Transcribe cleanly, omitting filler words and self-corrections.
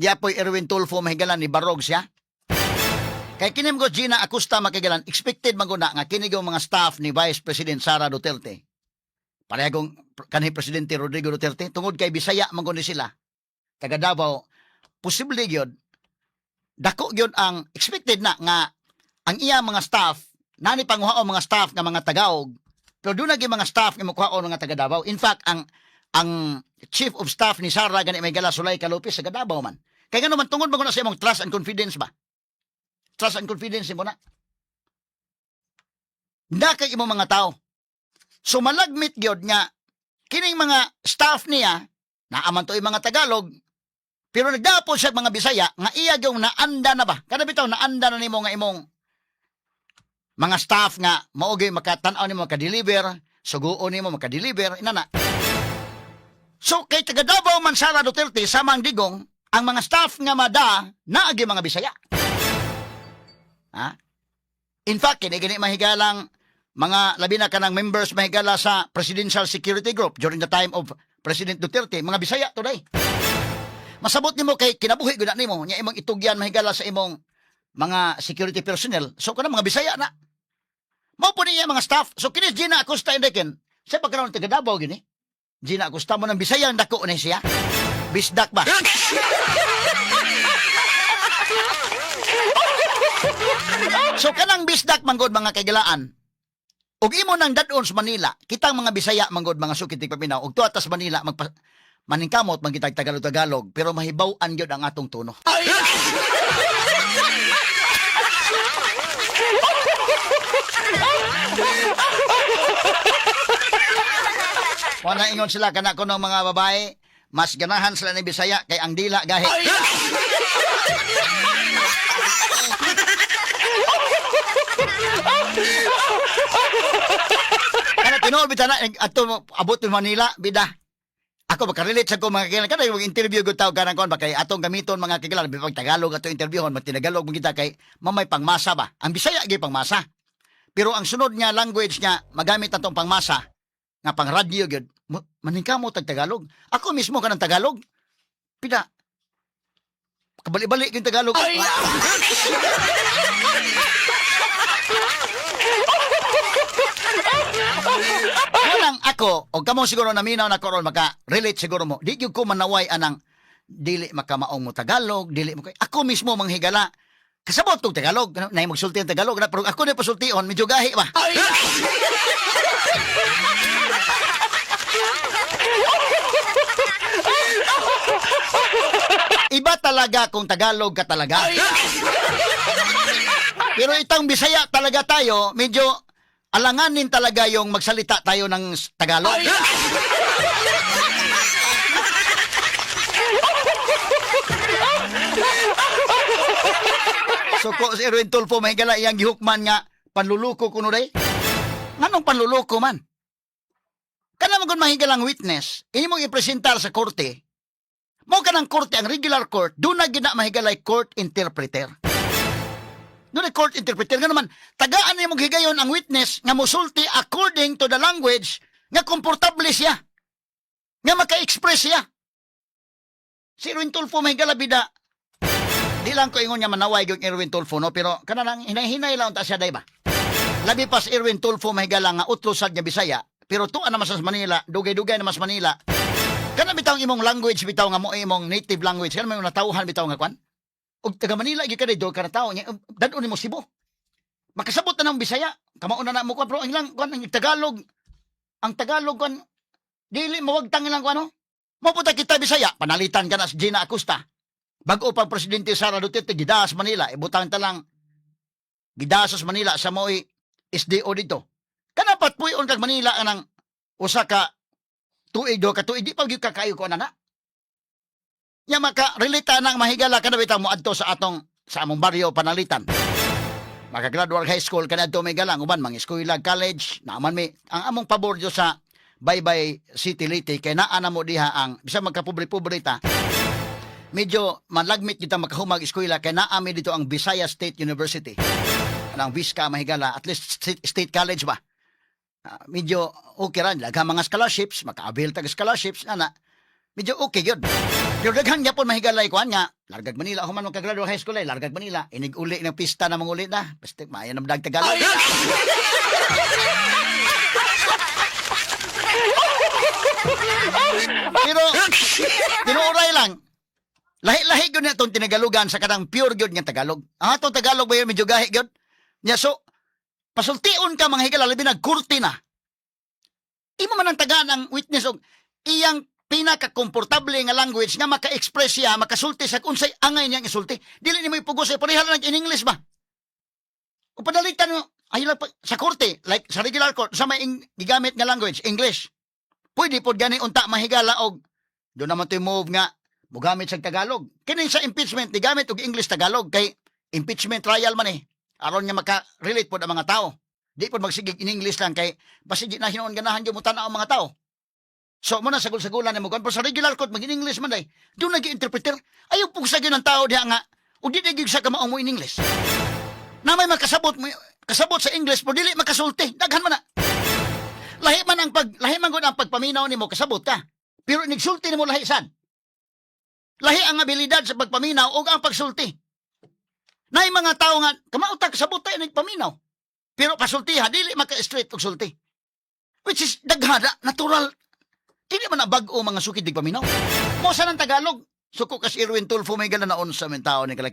Diapoy Erwin Tulfo, mahigala, ni barog siya. Kay kini mo Gina Acosta, makigalan, expected man guna nga kini yung mga staff ni Vice President Sara Duterte. Parehagong kanhi Presidente Rodrigo Duterte, tungod kay Bisaya man gud ni sila. Taga Davao, posible gyud dako gyud ang expected na nga ang iya mga staff nani panguhaon mga staff nga mga Tagaog, pero doon na gyud mga staff nga mokuhaon mga taga Davao. In fact, ang chief of staff ni Sara gani, may gala, Zuleika Lopez, sa Davao man. Kay ngano man, tungod man gud na sa imong trust and confidence ba? Trust and confidence mo na. Na kay imong mga tao. So malagmit gyud nga kining mga staff niya naaman to mga Tagalog, pero nagdapon siya mga Bisaya nga iya gyung naanda na ba? Kada bitaw naanda na nimo nga imong mga staff nga mao gyud makatan-aw nimo maka-deliver, suguon nimo maka-deliver, inana. So kay taga Davao man Sara Duterte samang Digong, ang mga staff nga mada naagi mga Bisaya. Ha? In fact, kini gani mahigalang mga labi na kanang members, mahigala, sa Presidential Security Group during the time of President Duterte, mga Bisaya today. Masabot nimo kay kinabuhi gud na nimo nya imong itugyan, mahigala, sa imong mga security personnel. So kana mga Bisaya na. Mao po niya mga staff. So kini Gina Acosta Enriquen, sa pagkaroon taga Davao gini. Gina Acosta mo ng Bisaya ang dako ni siya. Bisdak ba? So kanang bisdak manggod, mga kaigalaan. Ug imo nang dadon sa Manila, kitang mga Bisaya manggod, mga sukit paminaw, ug tuwa tas Manila magpa maningkamot man kitag Tagalog-Tagalog, pero mahibaw-an gyud ang atong tono. Wala ingon sila kana kuno mga babae, mas ganahan sila ni Bisaya kay ang dila gahi. Kana tinuod bitaw na ato abot ni Manila bida. Ako makarelate sa ko, mga kagilan, kada yung interview gud taw kanang kon ba kay atong gamiton, mga kagilan, pag Tagalog ato interviewon, magtinagalog man kita kay mamay pangmasa ba. Ang Bisaya gyud pangmasa. Pero ang sunod nga language nga magamit atong pangmasa nga pang radyo gyud, maningkamot tag Tagalog. Ako mismo kanang Tagalog. Pida kabali-bali yung Tagalog. Walang ako, o kamo siguro naminaw na karon, maka-relate siguro mo. Di gyud ko manaway anang dili makamaong mo Tagalog, dili mo kay ako mismo manghigala. Kasabot tog Tagalog, nay magsulti ang Tagalog, na, pero ako na pasultion, medyo gahi ba. Iba talaga kung Tagalog ka talaga. Pero itang Bisaya talaga tayo, medyo alanganin talaga yung magsalita tayo ng Tagalog. So ko si Erwin Tulfo, may gala, iyang gihukman nga panluluko kuno day. Nganong panluluko man? Kana man kung mahigalang witness, imong ipresentar sa korte, mo kanang korte, ang regular court, doon na gina mahigalay court interpreter. Doon ay court interpreter. Nga naman, tagaan nimo higayon ang witness nga musulti according to the language nga komportable siya. Nga maka-express siya. Si Erwin Tulfo, mahigala bida. Di lang ko ingon nga manaway yung Erwin Tulfo, no? Pero kana lang, hinay-hinay lang ta siya, day ba? Labi pa si Erwin Tulfo, mahigala, nga utlo sad nga Bisaya, pero tuwa naman sa Manila, dugay-dugay naman sa Manila. Kana bitaw ang imong language bitaw nga mo imong native language, kana may natawhan bitaw nga kwan. Ug taga Manila gyud ka dito ka tawo nya dad-on nimo Cebu. Makasabot na ng Bisaya, kamao na na mo kwan, pero ang ilang kwan ang Tagalog kwan dili mawagtang ilang kwan, no. Mo punta kita Bisaya, panalitan ka na si Gina Acosta. Bago pang Presidente Sara Duterte gidas Manila, ibutang ta lang gidas sa Manila sa mo'y SDO dito. Kana patpuyon kag Manila anang usa ka tuig, do ka tuig, di pa gyud ka kayo ko ana na. Nya maka relate nang mahigala kana bitaw mo adto sa atong sa among baryo panalitan. Makagraduate high school kana adto may galang uban mga eskwela college naaman mi ang among pabor dyo sa Baybay City, Leyte, kay naa na mo diha ang bisan magkapobre-pobre ta, medyo malagmit kita makahumag eskwela kay naa mi dito ang Visayas State University. Ang Visca, mahigala, at least state college ba. Ah, medyo okay ra daghang mga scholarships, maka-avail tag scholarships ana. Medyo okay gyud. Pero daghan gyapon, mahigalay, kuan nga largag Manila human mo kagraduate high school ay largag Manila inig uli ng pista na manguli na basta maayo na dag Tagalog. Pero tinuoray lang, lahi-lahi gyud na itong tinagalugan sa kanang pure gyud nga Tagalog. Ang atong Tagalog ba yun, medyo gahi gyud. Nya so pasultion ka, mga higala, labi nagkurti na. Imo man ang tagaan ang witness og iyang pinaka-komportable nga language nga maka-express siya, makasulti sa unsay angay niyang isulti. Dili nimo ipugos ay pareha lang in English ba? O padalitan mo ay lang sa korte, like sa regular court, sa may gigamit nga language, English. Pwede pod gani unta, mahigala, og do naman to move nga mugamit sa Tagalog. Kini sa impeachment gigamit og English Tagalog kay impeachment trial man eh. Aron nga maka-relate pod ang mga tao. Di pod magsigig in English lang kay basig di na hinuon ganahan gyud mo tan-aw ang mga tao. So mo na sagol-sagulan nimo kuan, pero sa regular court mag in English man day. Do nag interpreter. Ayaw pugsa gyud ang tao diha nga ug di na gyud sa kamaong mo in English. Na may makasabot mo kasabot sa English pero dili makasulti. Daghan man na. Lahi man gud ang pagpaminaw nimo, kasabot ka. Pero nigsulti nimo, lahi sad. Lahi ang abilidad sa pagpaminaw ug ang pagsulti. Nay mga tao nga kamao ta kasabot tayo nagpaminaw. Pero pasultiha dili maka-straight og sulti. Which is daghana natural. Dili man na bag-o, mga sukid dig paminaw. Mo sa ng Tagalog. Suko kas Erwin Tulfo, may gala na unsa men tao ni kalaki.